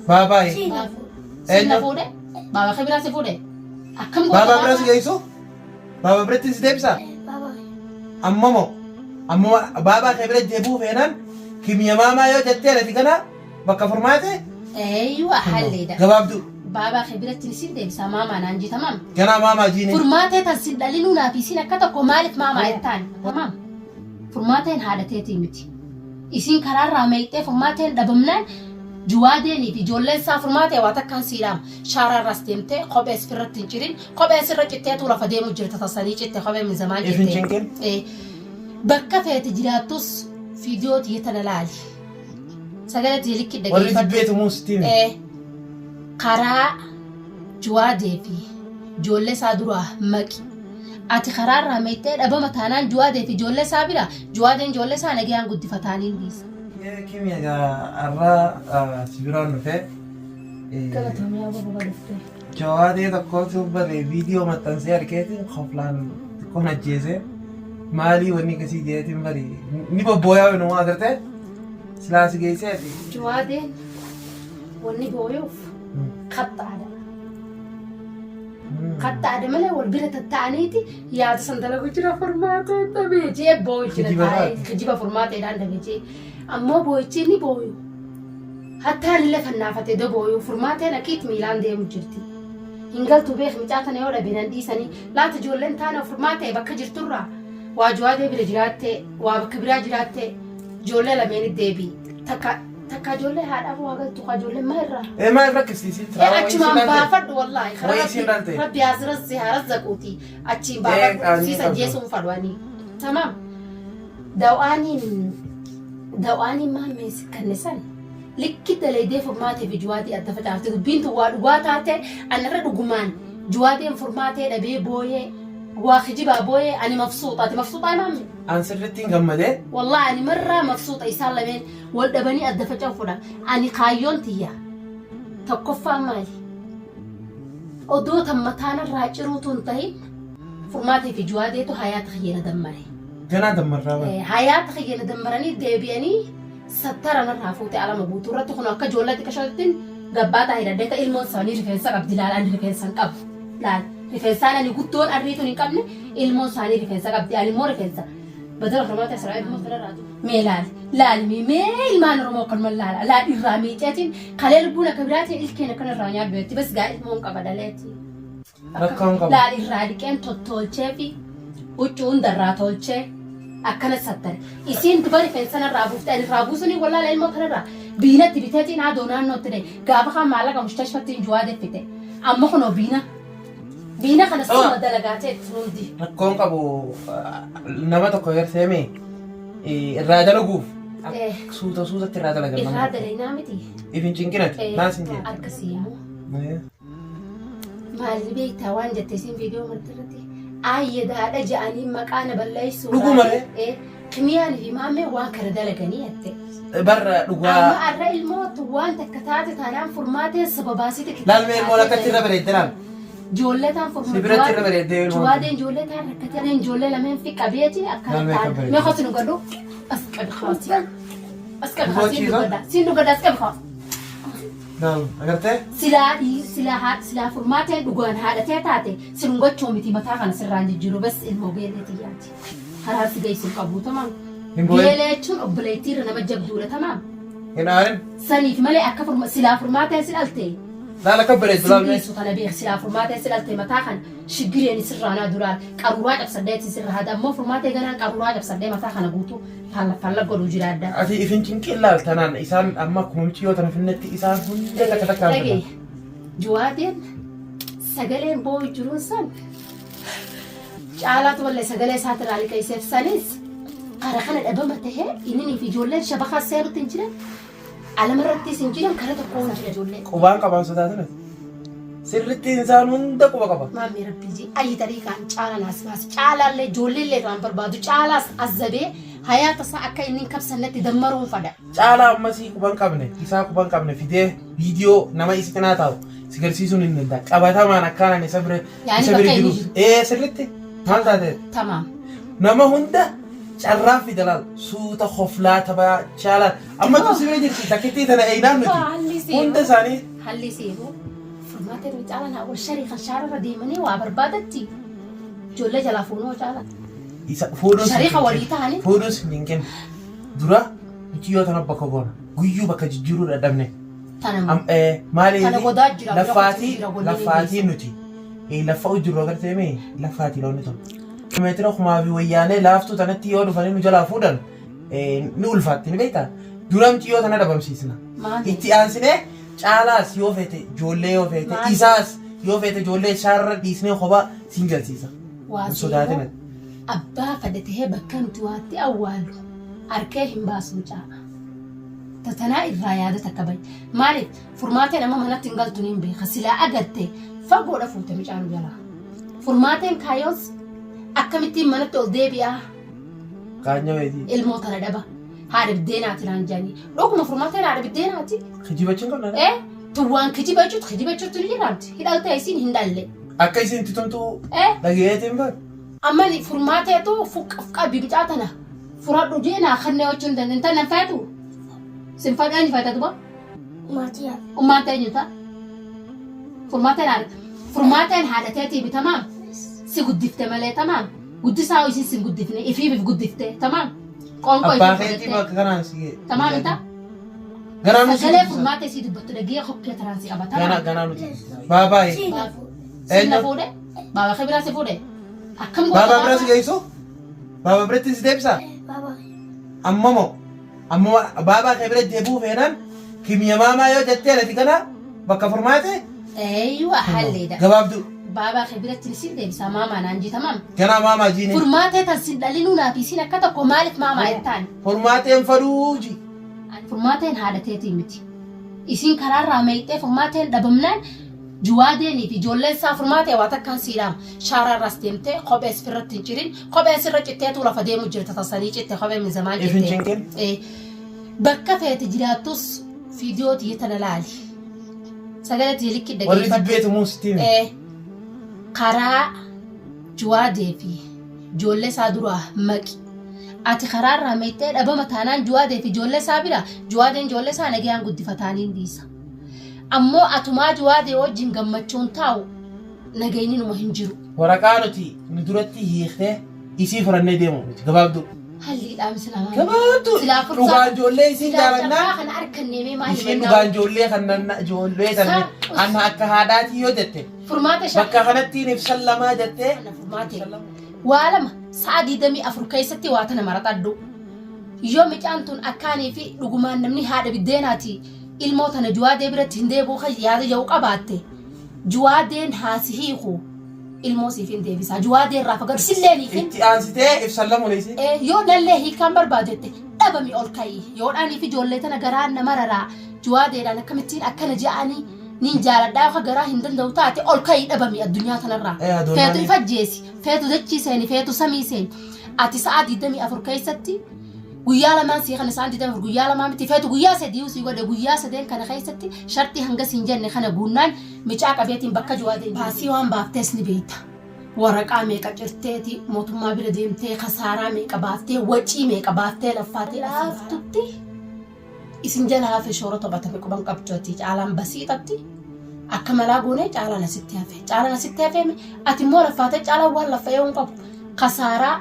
Baabaa Siin na fuudhe. Siin na Eenyu? fuudhe? Baabaa kee biraa si fuudhe? Akkam goota Baabaa bira si baabaa? geessu? Baabaa biratti si deebisa? Baabaa. Amma moo? Amma baabaa kee bira deebi'uu feenaan kimiya maamaa yoo jettee ati kana bakka furmaate Eeyyuu halleedha. gabaabduu. Baabaa kee biratti sin deebisa maamaa naan jita maam. Ganaa maamaa jiini. Furmaatee tan sin dhalinuu naaf isiin akka tokko maaliif maamaa jettaan? Tamaam. Furmaateen haadha teetii miti. Isiin karaarraa meeyxee furmaateen dhabamnaan Juwaadeenii fi ijoolleen isaa furmaatee waa takkaan sii dhaama. Shaaraarraas deemtee kophees firratti hin cirin. Kopheen sirra citteetuu lafa deemu jirta tasanii citte kopheen min zamaan If hin citte. cinqin. Eh, Bakka feete jiraattus fiidiyoo tiyya tana laali. Sagalee tiyya likki Warri dhageeffadhu. dibbee tumuu sitti hime. Eh, Karaa Juwaadee fi ijoollee isaa duraa maqi. Ati karaarraa meexxee dhabama taanaan Juwaadee fi ijoollee isaa bira Juwaadeen ijoollee isaa nagayaan guddifataaniin dhiisa. Kimi egaa har'a si biraan dhufee. Galatoomi yaa baba dhuftee. Jawaadee tokkotu bare viidiyoo maxxansee argeetiin koflaan xiqqoon ajjeese. Maalii wanni akkasii jeetiin bari ni bobbooyaa walumaa agartee silaa si geessee ati. Juwaadeen wanni booyuuf kattaadha. Kattaadha malee wal bira tatta'aniiti yaada san dalagu jira furmaateen dhabee jee booyu jira Kijiba taa'ee taate. kijiba furmaateedhaan dhabe jee. Ammoo booyichi inni booyu hattaan illee fannaafatee do booyu furmaateen akiit miilaan deemu jirti. Hin galtu beek micaa tana yoo dhabe nan dhiisanii laata ijoolleen taana furmaatee bakka jirturraa waa juwaadee bira jiraattee waa bakka biraa jiraattee ijoollee lameeni deebii takka takka ijoollee haadhaaf waa galtu kaa ijoolleen maa irraa. Ee maal rakkisiisi? Ee achumaan baafadhu wallaahi karaa Wayii isiin rabbi dhalte. rabbi haa haa razzaquuti achiin Ee, baafadhu qaanii siis qabdu. ajjeesuun fadhu ani tamaam daw'aaniin daw'aaniin maammee si kanne san likki dalaydee furmaatee fi juwaadii adda facaafte dubbiin tun waa dhugaa taate anarra dhugumaan juwaadeen furmaatee dhabee booyee waa kijibaa booyee ani mafsuuxa ati mafsuuxaa maamme An sirriitti hin gammadee. Wallahi ani marraa mafsuuxa isaan lameen wal dhabanii adda faca'u fudha. Ani kaayyoon tiyya tokkoffaan maali? Odoo tan mataanarraa ciruutu hin tahin furmaatee fi juwaadeetu hayaata kiyya na dammare. Ganaa dammarraa bara. Hayaata kiyya na dammaranii deebi'anii sattara narraa fuute alama guutuu irratti kun akka ijoollee xiqqashootti gabbaataa hidhadhee ta ilmoon isaanii rifeensa qabdi laal ani rifeensa hin qabu. Laal rifeensaan ani guddoon arriituun hin qabne ilmoon isaanii rifeensa qabdi ani immoo rifeensa Badala furmaata Israa'el immoo tanarraa jiru. Mee laali laali mee mee ilmaan Oromoo akkanuma laala laal irraa miixeetiin kalee lubbuun akka biraatiin ilkeen akkana irraa nyaadhu jetti bas gaa ilmoon qaba dhaleetti. Rakkoon qabu. Laal irraa dhiqeen tottolchee fi huccuu hundarraa tolchee akkana sattare. Isiin duba rifeensa narraa buufte ani irraa buusuun wallaala ilmoo kanarraa biinatti biteetiin haadoo naannootti ta'e gaafa kaan maallaqa mushtashfattiin juwaa deffite amma kunoo biina Biina kana suma dalagaa teetti hundi. Rakkoon qabu nama tokko garseeme irraa dalaguuf suuta suutatti irraa dalagan nama Irraa tokko. dalaynaa miti. If hin cinqinati naan sin jedhe. Akkasii immoo. Maalli beektaa waan jette isiin viidiyoo marti irratti aayyedaadha ja'anii maqaa na balleessuu. Dhuguma ree? Kimiyaan fi maammee waan kana dalaganii jette. Barra dhugaa. Amma arra ilmootu waan takka taate taanaan furmaateen sababaa sitti kitaaba. Laal mee ilmoon akkatti irra bareedde laal. Ijoollee taan Si biratti irra bareeddee ilmoon. Juwaadeen ijoollee taan rakkatee ijoollee lameen fi qabeeti akkana Laal mee taan. akka bareedde. Mee kooti nu gadhu. As qabi kaasi. As qabi kaasi. Siin Gochiisa. dhugadha. Siin dhugadha as qabi kaasi. Laal agartee? Silaa dhii silaa haa silaa furmaateen dhugaan haadhatee taate si dhungachuu miti mataa kana sirraan jijjiiru bas ilmoo geellee xiyyaati. Karaa si geessu hin qabu tamaam. Hin boo'in. Geelee jechuun obboleettii irra nama jabduudha tamaam. Hin aarin. Saniif malee akka furma silaa furmaateen si dhalte. Laal akka bareeddu laal mee. Sibiisu kana beek silaa furmaatee si dhalte mataa kana shiggireen sirraa naa duraan qaruuraa cabsadheeti sirra haada ammoo furmaatee ganaan qaruuraa cabsadhee mataa kana guutuu faalla faalla godhuu jiraadha. Ati ifin cinqiin laal tanaan isaan amma akkuma micciyoo tana finnetti isaan hunda takka takkaan Dhagee finna. juwaateen sagaleen boo'u jiruun san Caalaatu wallee sagalee isaatirraa liqeesseef sanis kara kana dhabama tahee inninii fi ijoolleen shabakaa seenutti hin jiran alamarrattis hin jiran kara tokko hin jiran ijoolleen. Qubaan qabaan sodaatin ati. Sirritti insaan hunda quba qaba. Maammee rabbii jee ayi tariiqaan caala naas baasi caalaallee ijoolleellee irraan barbaadu caalaas azzabee hayaata isaa akka inni hin kabsannetti dammaruun fada. Caalaa ammasii quban qabne isaa quban qabne fidee viidiyoo nama isa cinaa taa'u si garsiisuun hin danda'a. Qabatamaan akkaan isa bira Yaani isa bira bakka inni jiru. jiru. Ee sirritti maal taate? Tamaam. Nama hunda carraa fida laal suuta koflaa taphaa laal. Amma tu si bira jirti takkittii tana eeynaan nuti. Haalli Hunda isaanii Halli siifu furmaata irra caalaan haa wal sharii kan shaararra deemanii waa barbaadatti ijoollee jalaa fuunoo caalaan. Isa fuudhuus Shariika walii ta'anii. Fuudhuus hin kennu. Dura muciyyoo tana bakka goona. Guyyuu bakka jijjiiruu dadhabne. Tana Maali Tana godaa jira, bira laffaatii jira, godina laffaatii nuti laffa'u jirru agartee mee laffaatii loonni tun. Meetira kumaa fi wayyaanee laaftuu tanatti yoo dhufanii nu jalaa fuudhan ni ulfaatti ni beektaa. Dura muciyyoo tana dhabamsiisna. Maali? Itti aansinee caalaas yoo feete ijoollee yoo feete Maali? isaas yoo feete ijoollee isaarra dhiisnee kophaa siin galsiisa. Waa Hin sodaatin ati. Abbaa fedhe tahee bakka nuti waatti awwaallu arkee hin baasu mucaa. Tatanaa irraa yaada takka bahi. Maaliif furmaateen amma manatti hin galtu niin beeka. Silaa agarte fagoodha fuute mucaa nu jalaa. Furmaateen kaayoos akkamittiin manatti ol deebi'aa Qaanya wayitii. ilmoo tana dhaba. Haadha biddeenaati naan jedhanii. Dhuguma furmaateen haadha biddeenaati. Kijibachuun qabna. Eh tuwwaan kijiba jechuutu kijiba jechuutu ni jiraamti. Hidhaltee isiin hin dhalle. Akka isin itti tumtu Eh dhageetiin bar. Amma furmaateetu fuqqabbi mucaa tana furadhu jee naa kannee wajjin hin dandeenye. Tan nan feetu. Sin fadhu eenyu feeta duba? Maatii yaa. Ummaan ta'e eenyu ta'a? Furmaateen haadha. Furmaateen haadha teetii bitamaam. Si guddifte malee tamaam. Guddisaa isin sin guddifne ifiif guddifte tamaam. Qoonqoo Abbaa ifii keetii godhatte. bakka kanaan si ga'e. Tamaam ita? Ganaa nuti. Sagalee furmaatee sii dubbattu dhagee kokkee taraan si qaba Ganaa tamaam. ganaa nuti. Baabaa Siin na fuudhe. Sin na fuudhe? Baaba kee biraa si fuudhe? Akkam goota Baabaa bira si baabaa? geessu? Baabaa biratti si deebisaa? Baabaa. Amma moo? Amma baabaa kee bira deebi'uu feenaan kimya maamaa yoo jettee ati kana bakka furmaate Eeyyuu halleedha. gabaabduu. Baabaa kee biratti sin deebisaa maamaa naan jii tamaam. Ganaa maamaa jiini. Furmaatee tan sin dhalinuu naaf isin akka tokko maaliif maamaa jettaan? Furmaateen faduu ji. Furmaateen haadha teetii miti. Isin karaarraa meeyxee furmaateen dhabamnaan juwaadeenii fi ijoolleen isaa furmaatee waa takkaan siidhaama. Shaaraarraas deemtee kophees firratti hin cirin kopheen sirra citteetu lafa deemu jirta tasanii citte kopheen mizamaan If hin citte. cinqin. Bakka feete jiraattus fiidiyoo tiyya tana laali. Sagalee tiyya likki Warri dhaggeeffadhu. dibbeetu muusitiin. Karaa juwaadee fi ijoollee isaa duraa maqi. Ati karaarraa meexxee dhabama taanaan juwaadee fi ijoollee isaa bira juwaadeen ijoollee isaa nagayaan guddifataaniin dhiisa. Ammoo atumaa juwaadee wajjin gammachuun taa'u nagayni numa hin jiru. Waraqaa nuti nu duratti hiiktee isii furannee deemu miti gabaabduu. Hallii dhaamsi lamaan. Gabaabduu. Silaa fursaa. Dhugaa ijoollee isiin Silaa carraa jaalannaan kana harkanneemee maal isiin himannaa? dhugaa ijoollee kan nanna ijoollee tan Saa- anna akka haadhaatii yoo jette Furmaata shan. bakka kanattiin ibsan lamaa jettee Kana furmaate. Waa lama sa'a 24 keessatti waa tana maraxadhu. Yoo micaan tun akkaanii fi dhugumaan namni haadha biddeenaati ilmoo tana juwaadee biratti hin deebi'u kan yaada jedhu qabaatte juwaadeen haa si hiiku ilmoo siif hin deebisaa juwaadee irraa fagaadhu sillee hin hiikin. Itti aansitee ibsan lamu leessi. Yoo nallee hiikaan barbaadette dhabami ol ka'i yoo dhaanii fi ijoollee tana garaa nama raraa juwaadeedhaan akkamittiin akkana je'anii nin jaaladhaa yookaan garaa hin danda'u taate ol ka'ii dhabami addunyaa tanarraa. Adoonaan- Feetu ifajjeesi, feetu dachii seeni, feetu samii seeni. Ati sa'a 24 keessatti guyyaa lamaan sii kana sa'aan 24 guyyaa lamaa miti feetu guyyaa sadii sii godhe guyyaa sadeen kana keessatti shartii hanga siin jenne kana guunnaan micaa qabeetiin bakka juwaadeen baasii waan baaftees ni beekta. Waraqaa meeqa cirteeti mootummaa bira deemtee kasaaraa meeqa baaftee wacii meeqa baaftee laffaatee laaftutti isin jala hafe shoora taphatame quban qabdu ati caalaan basiixatti akka malaa goonee caalaan asitti hafe caalaan asitti hafeemi ati immoo laffaatee caalaan waan laffa'ee hin qabu kasaaraa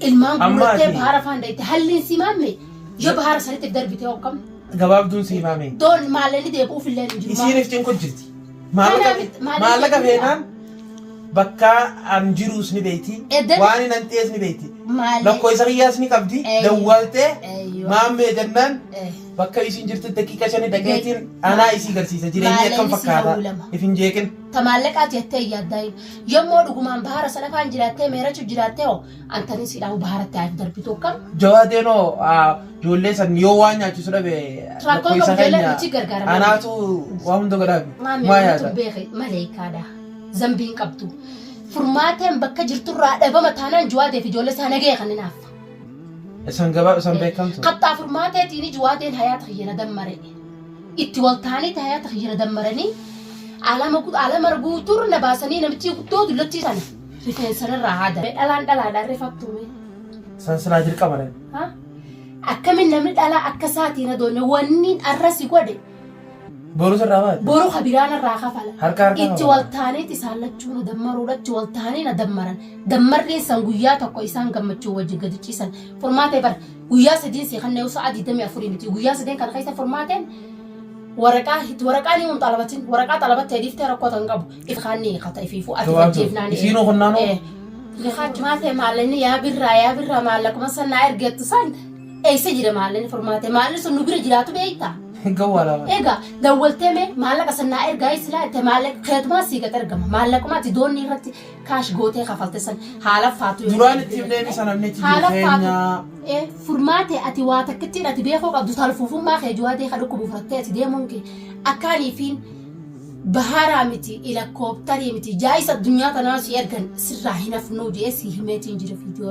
ilmaan Amma guurattee ati- bahara afaan dayite halliin si maamme yoo bahara sanitti darbite hokkam Gabaabduun sii maame. doon maallaqni deebi'uuf illee hin jiru. Isiin iftiin kun jirti. Maallaqa Kanaaf- maallaqa feenaan bakka an jiruus ni beeyti. Eddan- Waan hin anxees ni beeyti. Maalle- Lakkoo isa kiyyaas ni qabdi. Eeyyo. Dawwaltee Eeyyo. maammee jennaan bakka isiin jirtu daqiiqa shanii dhaqeetiin anaa isii garsiisa. Jireenyi akkam Maallaqni si fakkaata. hawwilama. If hin jeeqin. Ta maallaqaati jettee hin yaaddaayin. Yommuu dhugumaan bahara sana faan jiraattee meerachu jiraattee hoo antanii siidhaan baharatti haaf darbitu akkam. Jawaadeenoo ijoollee san yoo waan nyaachisu dhabe Rakkoon lakkoo isa qabu ijoollee keenya nuti gargaarama. anaatu waa hunda godhaafi. Maamee Maa wanti yaada? beeke maleekaadha. Zambiin qabdu. Furmaateen bakka jirturraa dhabama taanaan juwaadeef ijoollee isaa nagee kan hinaafa. Isan gabaa isan beekamtu. Qaxxaa furmaateetiin juwaadeen hayaata kiyyana dammare. Itti wal ta'anii hayaata kiyyana dammaranii alama guutuurra na baasanii namichi guddoo dullattii sana rifeensararraa haada. Dhalaan dhalaadhaan rifattume. San silaa dirqama dha. Ha? Akkamiin namni dhalaa akka isaatiin adoonne wanni arrasi godhe Boru sirraa baate. Boru ka biraa narraa kafala. Harka harka Itti kafala. wal taaneet isaan lachuu na dammaruudha itti wal taanii na dammaran. Dammarriin san guyyaa tokko isaan gammachuu wajjin gadi ciisan. Furmaatee bar guyyaa sadiin si kanneen sa'a 24 miti. Guyyaa sadeen kana keessa furmaateen waraqaa waraqaa ni hun xalabatin waraqaa xalabattee dhiiftee rakkoo tan qabu. Ifkaan ni hiikata ifiifuu ati Gabaabduu. fajjeefnaan. Isiinoo qonnaanoo? Maatee maallaqni yaa birraa yaa birraa maallaquma san naa ergeettu san eessa jira maallaqni furmaate maallaqni sun nu bira jiraatu beektaa? Gawwaa lama. Egaa dawwaltee mee maallaqa san naa ergaa silaa itti maallaqa keetumaa sii gad ergama maallaquma ati doonii irratti kaash gootee kafalte san haala faatu. Duraan itti himnee isa namni achi jiru Haala faatu. keenya. Furmaate ati waa takkittiin ati beekuu qabdu talfuufummaa kee juwaadee ka dhukkubu fudhattee ati deemuun kee akkaanii fi baharaa miti ilakkooptarii miti jaayisa addunyaa tanaa si ergan sirraa hin hafnuu jee si himeetiin jira viidiyoo.